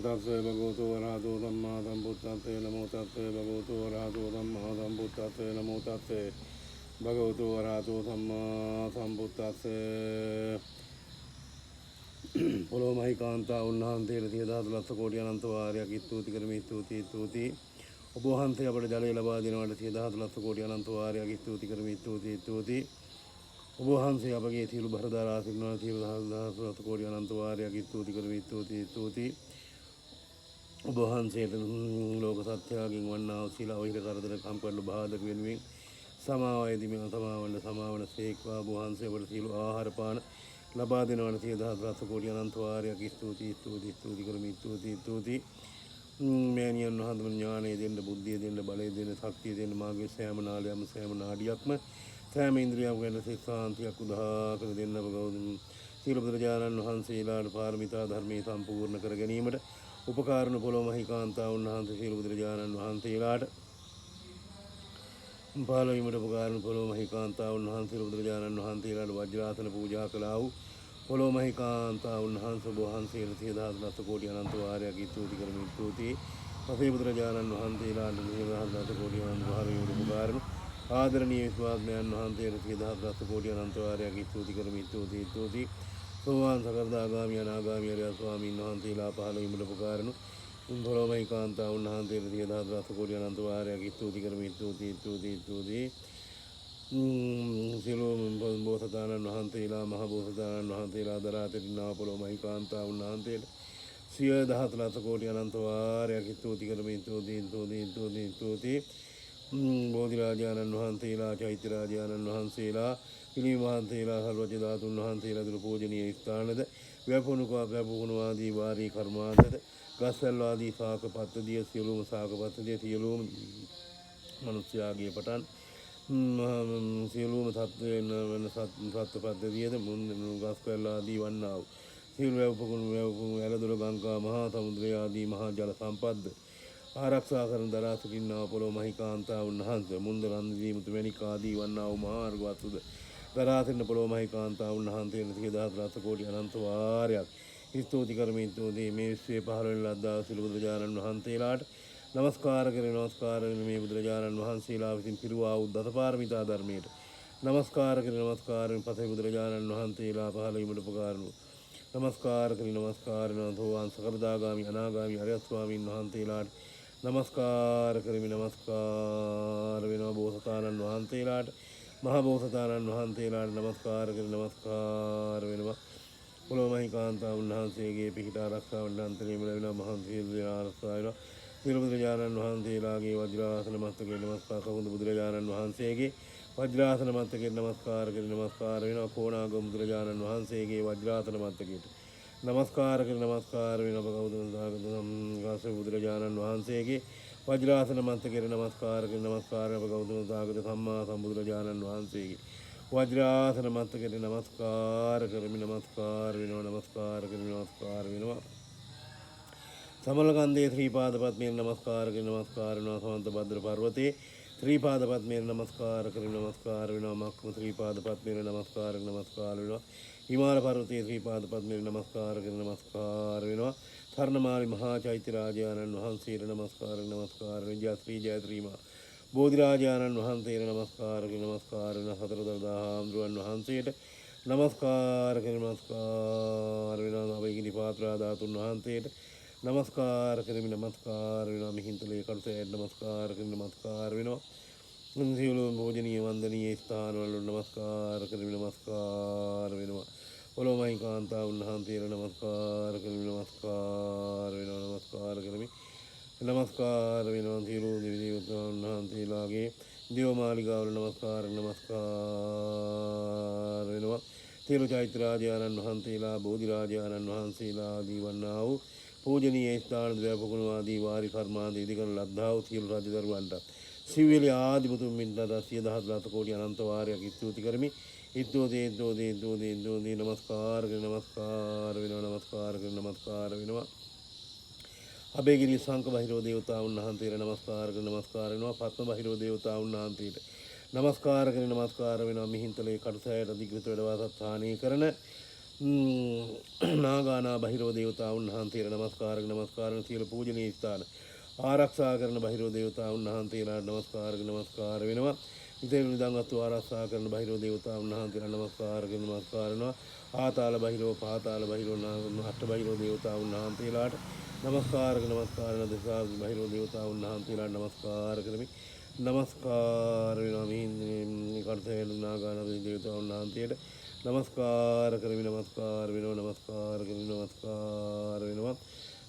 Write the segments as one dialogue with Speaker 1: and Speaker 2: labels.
Speaker 1: තස්ස භගවතු වරහතෝ සම්මා සම්බුද්දස්ස. නමෝ තස්ස භගවතු වරහතෝ සම්මා සම්බුද්දස්ස. නමෝ තස්ස භගවතු වරහතෝ සම්මා සම්බුද්දස්ස. පොළොව මහී කාන්තා උන්වහන්සේට සිය දහස් ලක්ෂ කෝටි අනන්ත වාරයක් ස්තුති කරමි. ස්තුති, ස්තුති. ඔබ වහන්සේ අපට ජලය ලබා දෙනවට සිය දහස් ලක්ෂ කෝටි අනන්ත වාරයක් ස්තුති කරමි. ස්තුති, ස්තුති. ඔබ වහන්සේ අපගේ සියලු බර දරා සිටිනවා සියලු දහස් දහස් ලක්ෂ කෝටි අනන්ත වාරයක් ස්තුති කරමි. ස්තුති, ස්තුති. ඔබ වහන්සේට ලෝක සත්‍යයෙන් වන්නා වූ සීල අවහිර කරදර කම්කටොළු බාධක වෙනුවෙන් සමාව අයදිමින් සමාවන්න සමාවන සේක්වා. ඔබ වහන්සේ අපට සියලු ආහාර පාන ලබා දෙනවන සිය දහස් ලක්ෂ කෝටි අනන්ත වාරයක් ස්තුති, ස්තුති, ස්තුති කරමි. ස්තුති, ස්තුති. මෑණියන් වහන්සේ ඥානය දෙන්න, බුද්ධිය දෙන්න, බලය දෙන්න, ශක්තිය දෙන්න. මාගේ සෑම නාලයක්ම, සෑම නාඩියක්ම, සෑම ඉන්ද්‍රියක්ම ගැන සිත සාන්තියක් උදා කර දෙන්න. අප ගෞතම සීල බුදුරජාණන් වහන්සේලාට පාරමිතා ධර්මයේ සම්පූර්ණ කර ගැනීමට උපකාරණ පොළොව මහී කාන්තා උන්වහන්සේ සීල බුදුරජාණන් වහන්සේලාට පහළ වීමට උපකාරණ පොළොව මහී කාන්තා උන්වහන්සේ බුදුරජාණන් වහන්සේලාට වජ්‍රාසන පූජා කළා වූ පොළොව මහී කාන්තා උන්වහන්සේ ඔබ වහන්සේට සිය දහස් ලක්ෂ කෝටි අනන්ත වාරයක් ස්තුති කරමි. ස්තුති. පසේ බුදුරජාණන් වහන්සේලාට සිය දහස් ලක්ෂ කෝටි අනන්ත පහළ වීමට උපකාරණ ආදරණීය විශ්වාත්මයන් වහන්සේට සිය දහස් ලක්ෂ කෝටි අනන්ත වාරයක් ස්තුති කරමි. ස්තුති, ස්තුති. සෝවාන්, සකර්දාගාමි, අනාගාමි, අරියත් ස්වාමීන් වහන්සේලා පහළ වීමට උපකාරණ පොළොව මහී කාන්තා උන්වහන්සේට සිය දහස් ලක්ෂ කෝටි අනන්ත වාරයක් ස්තුති කරමි. ස්තුති, ස්තුති, ස්තුති. සියලු බෝසතාණන් වහන්සේලා, මහ බෝසතාණන් වහන්සේලා දරා සිටිනා පොළොව මහී කාන්තා උන්වහන්සේට සිය දහස් ලක්ෂ කෝටි අනන්ත වාරයක් ස්තුති කරමි. ස්තුති, ස්තුති, ස්තුති, ස්තුති. බෝධිරාජානන් වහන්සේලා, චෛත්‍ය රාජානන් වහන්සේලා, පිළිම වහන්සේලා, සර්වජ ධාතුන් වහන්සේලා දුරු පූජනීය ස්ථානද, වැපුණු වැපුණු ආදී වාරී කර්මාන්තද, ගස්වැල් ආදී ශාක පද්ධතිය, සියලුම ශාක පද්ධතිය, සියලුම මනුෂ්‍යයාගේ පටන් සියලුම සත්වයන් වන සත්ව පද්ධතියද, මුන් ගස්වැල් ආදී වන්නා වූ සියලු වැව්පකුණු වැව්පුණු ඇලදොල ගංගා මහා සමුද්‍රය ආදී මහා ජල සම්පත්ද ආරක්ෂා කරන දරා සිටින්නා පොළොව මහී කාන්තා උන්වහන්සේ, මුන්ද රන්දිදී මුතු මැණික් ආදී වන්නා වූ මහා අර්ග වස්තුද දරා සිටින පොළොව මහී කාන්තා උන්වහන්සේට සිය දහස් ලක්ෂ කෝටි අනන්ත වාරයක් ස්තුති කරමින් ස්තුති. මේ විශ්වයේ පහළ වෙන ලද්දා සියලු බුදුරජාණන් වහන්සේලාට නමස්කාර කරන නමස්කාර වෙන මේ බුදුරජාණන් වහන්සේලා විසින් පිරුවා වූ දසපාරමිතා ධර්මයට නමස්කාර කරන නමස්කාර වෙන පසේ බුදුරජාණන් වහන්සේලා පහළ වීමට උපකාර වූ නමස්කාර කරන නමස්කාර වෙන සෝවාන්, සකෘදාගාමි, අනාගාමි, අරියත් ස්වාමීන් වහන්සේලාට නමස්කාර කරමි. නමස්කාර වෙනවා බෝසතාණන් වහන්සේලාට, මහ බෝසතාණන් වහන්සේලාට නමස්කාර කරන නමස්කාර වෙනවා. පොළොව මහී කාන්තා උන්වහන්සේගේ පිහිට ආරක්ෂාව අන්තරේම ලැබෙනවා. මහා සියලු දෙනා ආරක්ෂා වෙනවා. සියලු බුදුරජාණන් වහන්සේලාගේ වජ්‍රාසන මස්තකේ නමස්කාර, කවුඳ බුදුරජාණන් වහන්සේගේ වජ්‍රාසන මස්තකේ නමස්කාර කරන නමස්කාර වෙනවා. කෝණාගම බුදුරජාණන් වහන්සේගේ වජ්‍රාසන මස්තකේට නමස්කාර කරන නමස්කාර වෙනවා. කවුද කාශ්‍යප බුදුරජාණන් වහන්සේගේ වජ්‍රාසන මස්තකේට නමස්කාර කරන නමස්කාර අප ගෞතම සාගත සම්මා සම්බුදුරජාණන් වහන්සේගේ වජ්‍රාසන මස්තකේට නමස්කාර කරමි. නමස්කාර වෙනවා. නමස්කාර කරමි. නමස්කාර වෙනවා. සමලකන්දේ ශ්‍රී පාද පද්මයෙන් නමස්කාර කරන නමස්කාර වෙනවා. සමන්ත භද්‍ර පර්වතේ ශ්‍රී පාද පද්මයෙන් නමස්කාර කරන නමස්කාර වෙනවා. මක්කම ශ්‍රී පාද පද්මයෙන් නමස්කාර නමස්කාර වෙනවා. හිමාල පර්වතයේ ශ්‍රී පාද පද්මයෙන් නමස්කාර කරන නමස්කාර වෙනවා. සර්ණමාලි මහා චෛත්‍ය රාජානන් වහන්සේට නමස්කාර නමස්කාර වෙනවා. ශ්‍රී ජයත්‍රී මහා බෝධිරාජානන් වහන්සේට නමස්කාර කරන නමස්කාර වෙනවා. සතර දළදා හාමුදුරුවන් වහන්සේට නමස්කාර කරන නමස්කාර වෙනවා. අභයගිරි පාත්‍රා ධාතුන් වහන්සේට නමස්කාර කරමි. නමස්කාර වෙනවා. මිහින්තලේ කරුසෑයට නමස්කාර කරන නමස්කාර වෙනවා. සියලු පූජනීය වන්දනීය ස්ථානවල නමස්කාර කරමි. නමස්කාර වෙනවා. පොළොව මහී කාන්තා උන්වහන්සේට නමස්කාර කරමි. නමස්කාර වෙනවා. නමස්කාර කරමි. නමස්කාර වෙනවා. සියලු දෙවි දේවතාවුන් වහන්සේලාගේ දේව මාලිගාවල නමස්කාර නමස්කාර වෙනවා. සියලු චෛත්‍ය රාජානන් වහන්සේලා, බෝධි රාජානන් වහන්සේලා ආදී වන්නා වූ පූජනීය ස්ථාන ව්‍යාපකුණු ආදී වාරි කර්මාන්ත ඉදි කරන ලද්දා වූ සියලු රජදරුවන්ට, සිව්වෙලි ආදි මුතුන් මින්ටට සිය දහස් ලක්ෂ කෝටි අනන්ත වාරයක් ස්තුති කරමි. ස්තුති, ස්තුති, ස්තුති, ස්තුති. නමස්කාර කරන නමස්කාර වෙනවා. නමස්කාර කරන නමස්කාර වෙනවා. අබේගිරි සංක බහිරව දේවතා උන්වහන්සේට නමස්කාර කරන නමස්කාර වෙනවා. පත්ම බහිරව දේවතා උන්වහන්සේට නමස්කාර කරන නමස්කාර වෙනවා. මිහින්තලේ කටුසෑයට අධිකෘත වැඩ වාසස්ථානය කරන නාගානා බහිරව දේවතාවුන් වහන්සේලා නමස්කාර නමස්කාර. සියලු පූජනීය ස්ථාන ආරක්ෂා කරන බහිරව දේවතාවුන් වහන්සේලාට නමස්කාර නමස්කාර වෙනවා. ඉතින් නිදන් වස්තු ආරක්ෂා කරන බහිරව දේවතාවුන් වහන්සේලා නමස්කාර නමස්කාර වෙනවා. ආතාල බහිරව, පාතාල බහිරව, අෂ්ට බහිරව දේවතාවුන් වහන්සේලාට නමස්කාර නමස්කාර වෙනවා. දසා බහිරව දේවතාවුන් වහන්සේලාට නමස්කාර කරමි. නමස්කාර වෙනවා. මේ කර්තව්‍ය නාගානා දේවතාවුන් වහන්සේට නමස්කාර කරමි. නමස්කාර වෙනවා. නමස්කාර කරමි. නමස්කාර වෙනවා.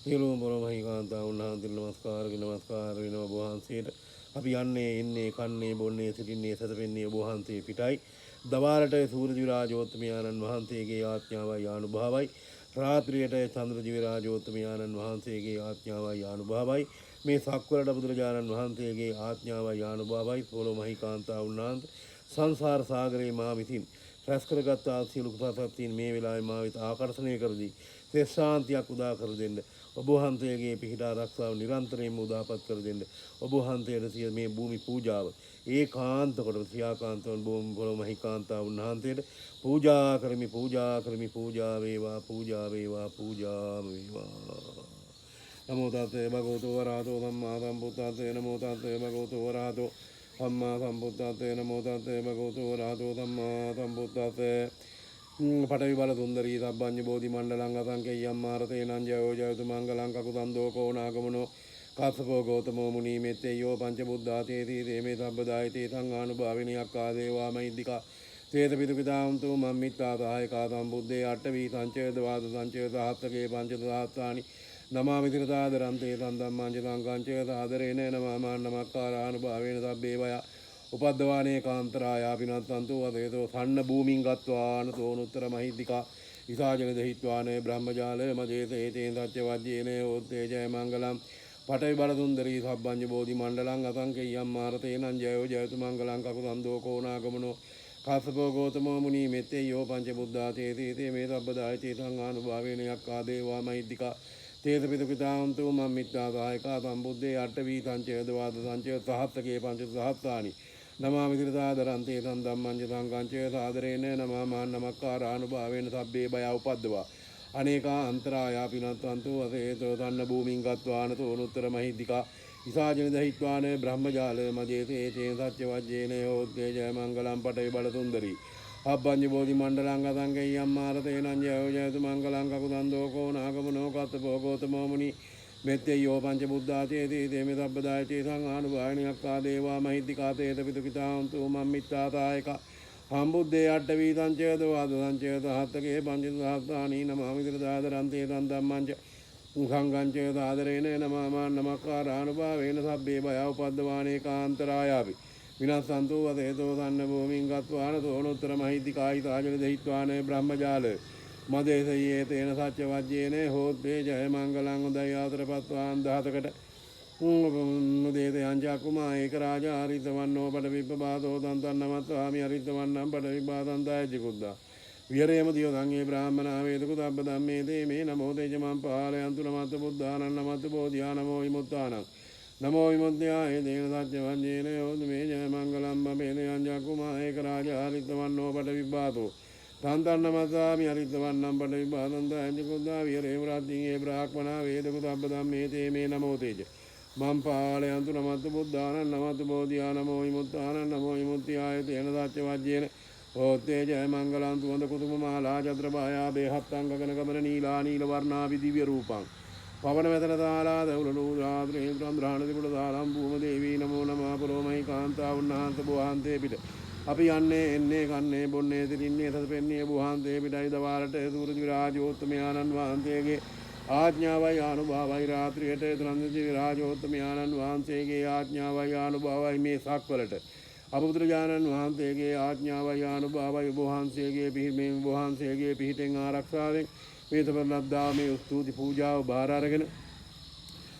Speaker 1: සියලුම පරමහි කාන්තාවුන් වහන්සේට නමස්කාර නමස්කාර වෙනවා. ඔබ වහන්සේට අපි යන්නේ, එන්නේ, කන්නේ, බොන්නේ, සිටින්නේ, සැතපෙන්නේ ඔබ වහන්සේ පිටයි. දවාලට සූර්ය රාජෝත්තමයාණන් වහන්සේගේ ආඥාවයි ආනුභාවයි, රාත්‍රියට චන්ද්‍ර දිව්‍ය රාජෝත්තමයාණන් වහන්සේගේ ආඥාවයි ආනුභාවයි, මේ සක්වලට බුදුරජාණන් වහන්සේගේ ආඥාවයි ආනුභාවයි, පොළොමහි කාන්තාවුන් වහන්සේ සංසාර සාගරේ මා විසින් රැස් කරගත් ආ සියලු කුසල ශක්තියින් මේ වෙලාවේ මා වෙත ආකර්ෂණය කර දී සිත ශාන්තියක් උදා කර දෙන්න. ඔබ වහන්සේගේ පිහිට ආරක්ෂාව නිරන්තරයෙන්ම උදාපත් කර දෙන්න. ඔබ වහන්සේට සිය මේ භූමි පූජාව ඒකාන්ත කොට සියාකාන්තවන් භූමි පොළොමහි කාන්තාවුන් වහන්සේට පූජා කරමි. පූජා කරමි. පූජා වේවා, පූජා වේවා, පූජාම වේවා. නමෝ තස්සේ භගවතු වරහතෝ සම්මා සම්බුද්දස්සේ. නමෝ තස්සේ භගවතු වරහතෝ සම්මා සම්බුද්දස්සේ. නමෝ තස්සේ භගවතු වරහතෝ සම්මා සම්බුද්දස්සේ. පඨවි බල සුන්දරී සබ්බඤ්ඤ බෝධි මණ්ඩලං අසංකේයම් මාරතේනං ජයෝ ජයතු මංගලං කකුසන්දෝ කෝණාගමනෝ කස්සපෝ ගෞතමෝ මුනි මෙත්තේයෝ පංච බුද්ධාතේති තේමේ සබ්බදායිතේ සංඝානුභාවින යක්ඛා දේවා මහිද්దికා තේත පිටුකිතාන්තු මම්මිත්තා සහායකා සම්බුද්දේ අට්ඨවි සංචය දවාද සංචය සහස්සකේ පංච සහස්සානි නමාමි තිරසාදරං තේ සන්ධම්මංච සංඝංච සාදරේන නමාමාන නමක්කාරානුභාවේන සබ්බේ වය උපද්දවානේ කාන්තරායා පිනත්තන්තු වදේතෝ සන්න භූමින් ගත්වාන තෝනුත්තර මහිද්దికා ඉසාජන දහිත්වානේ බ්‍රහ්මජාලය මජේත හේතේන සත්‍ය වජ්ජේන ඕත්තේ ජය මංගලම්. පඨවි බල සුන්දරී සබ්බඤ්ඤ බෝධි මණ්ඩලං අසංකේයම් මාරතේනං ජයෝ ජයතු මංගලං කකුසන්දෝ කෝණාගමනෝ කස්සපෝ ගෝතමෝ මුනි මෙත්තේයෝ පංච බුද්ධාතේ තේ මේ සබ්බදායතේ සංඝානුභාවේන යක්ඛා දේවා මහිද්దికා තේත පිටුකිතාන්තු මම්මිත්තා සහායකා සම්බුද්දේ අට්ඨවි සංචය දවාද සංචය සහස්සකේ පංච සහස්සානි නමාමි තිරසාදරං තේ සන්ධම්මංච සංඝංච සාදරේන නමාමාන නමක්කාරානුභාවේන සබ්බේ බය උපද්දවා අනේකා අන්තරායා පිනත්වන්තු වසේතෝ තන්න භූමින් ගත්වාන තෝනුත්තර මහිද්దికා ඉසාජන දහිත්වාන බ්‍රහ්මජාල මජේතේ තේන සත්‍ය වජ්ජේන හෝත්තේ ජය මංගලම් පඨවි බල සුන්දරී අබ්බඤ්ඤ බෝධි මණ්ඩලං අසංකේයම් මාරතේනං ජයෝ ජයතු මංගලං කකුසන්දෝ කෝණාගමනෝ කත්තපෝ ගෝතමෝ මුනි මෙත්තේයෝ පංච බුද්ධාතේ තේ මේ සබ්බදායතේ සංඝානුභාවින යක්ඛා දේවා මහිද්దికා තේත පිටුකිතාන්තු මම්මිත්තා තායක සම්බුද්දේ අට්ඨවි සංචය දවාද සංචය සහත්තකේ පංච සහස්සානි නමාමි තිරසාදරං තේ සන්ධම්මංච සංඝංච සාදරේන නමාමාන නමක්කාරානුභාවේන සබ්බේ බය උපද්දවානේ කාන්තරායාපි විනස්සන්තු වදේතෝ සන්න භූමින් ගත්වාන තෝනුත්තර මහිද්దికాයි සාජන දහිත්වාන බ්‍රහ්මජාල මදේසයේ තේන සත්‍ය වජ්ජේන හෝත්තේ ජය මංගලං උදය ආතරපත්වාන් දහතකට උදේත යංචක්කුමා ඒක රාජා හරිතවන්නෝ පටවිප්පබාතෝ තන්තන් නමත්වාමි හරිතවන්නම් පටවිපාතං දායජ කුද්දා විහරේම දියෝ සංඝේ බ්‍රාහ්මනා වේදකු තබ්බ ධම්මේ තේ මේ නමෝ තේජ මං පාලයන්තු නමත්ත බුද්ධානං නමත්ත බෝධියා නමෝ විමුක්තානං නමෝ විමුක්තියාය දේන සත්‍ය වජ්ජේන හෝතු මේ ජය මංගලම් බමේන යංචක්කුමා ඒක රාජා හරිතවන්නෝ පටවිපාතෝ තන්තන් නමස්සාමි හරිතවන්නම් පටවිපාතං දායජ කුද්දා විහරේම රත්තිං ඒ බ්‍රාහ්මනා වේදකු තබ්බ ධම්මේ තේ මේ නමෝ තේජ මං පාලයන්තු නමත්ත බුද්ධානං නමත්ත බෝධියා නමෝ විමුක්තානං නමෝ විමුක්තියාය තේන සත්‍ය වජ්ජේන හෝත්තේ ජය මංගලං සුවඳ කුතුම මාලා චත්‍රභායා බේහත්තං ගගන ගමන නීලා නීල වර්ණා විදිව්‍ය රූපං පවන මෙතන තාලා දවුලනු රාත්‍රේ චන්ද්‍රාණ දිපුල දාලම් භූම දේවී නමෝ නමः පුරෝමයි කාන්තා උන්නාන්ත බුවහන්තේ පිට අපි යන්නේ එන්නේ කන්නේ බොන්නේ සිටින්නේ සැතපෙන්නේ බුවහන්තේ පිටයි. දවාලට සූර්ය රාජෝත්තමයාණන් වහන්සේගේ ආඥාවයි ආනුභාවයි, රාත්‍රියට චන්ද්‍ර රාජෝත්තමයාණන් වහන්සේගේ ආඥාවයි ආනුභාවයි, මේ සක්වලට අප බුදුරජාණන් වහන්සේගේ ආඥාවයි ආනුභාවයි, ඔබ වහන්සේගේ පිහිට මේ ඔබ වහන්සේගේ පිහිටෙන් ආරක්ෂාවෙන් මේ තබන ලද්දා මේ ස්තුති පූජාව බාර අරගෙන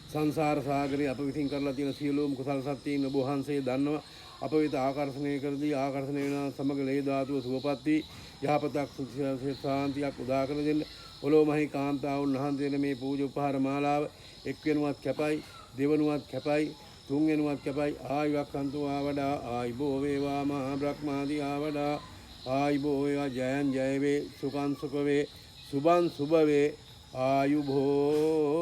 Speaker 1: සංසාර සාගරේ අප විසින් කරලා තියෙන සියලුම කුසල සත්‍යයින් ඔබ වහන්සේ දන්නවා. අප වෙත ආකර්ෂණය කර දී ආකර්ෂණය වෙන සමග ලේ ධාතුව සුවපත් වී යහපතක් සුඛ සාන්තියක් උදා කර දෙන්න. පොළොව මහී කාන්තාවුන් වහන්සේට මේ පූජ උපහාර මාලාව එක් වෙනුවත් කැපයි, දෙවනුවත් කැපයි, තුන් වෙනුවත් කැපයි. ආයුවක් අන්තු ආවඩා ආයිබෝ වේවා මහා බ්‍රහ්මාදී ආවඩා ආයිබෝ වේවා. ජයන් ජය වේ, සුඛං සුඛ වේ. සුභං සුභ වේ, ආයුභෝ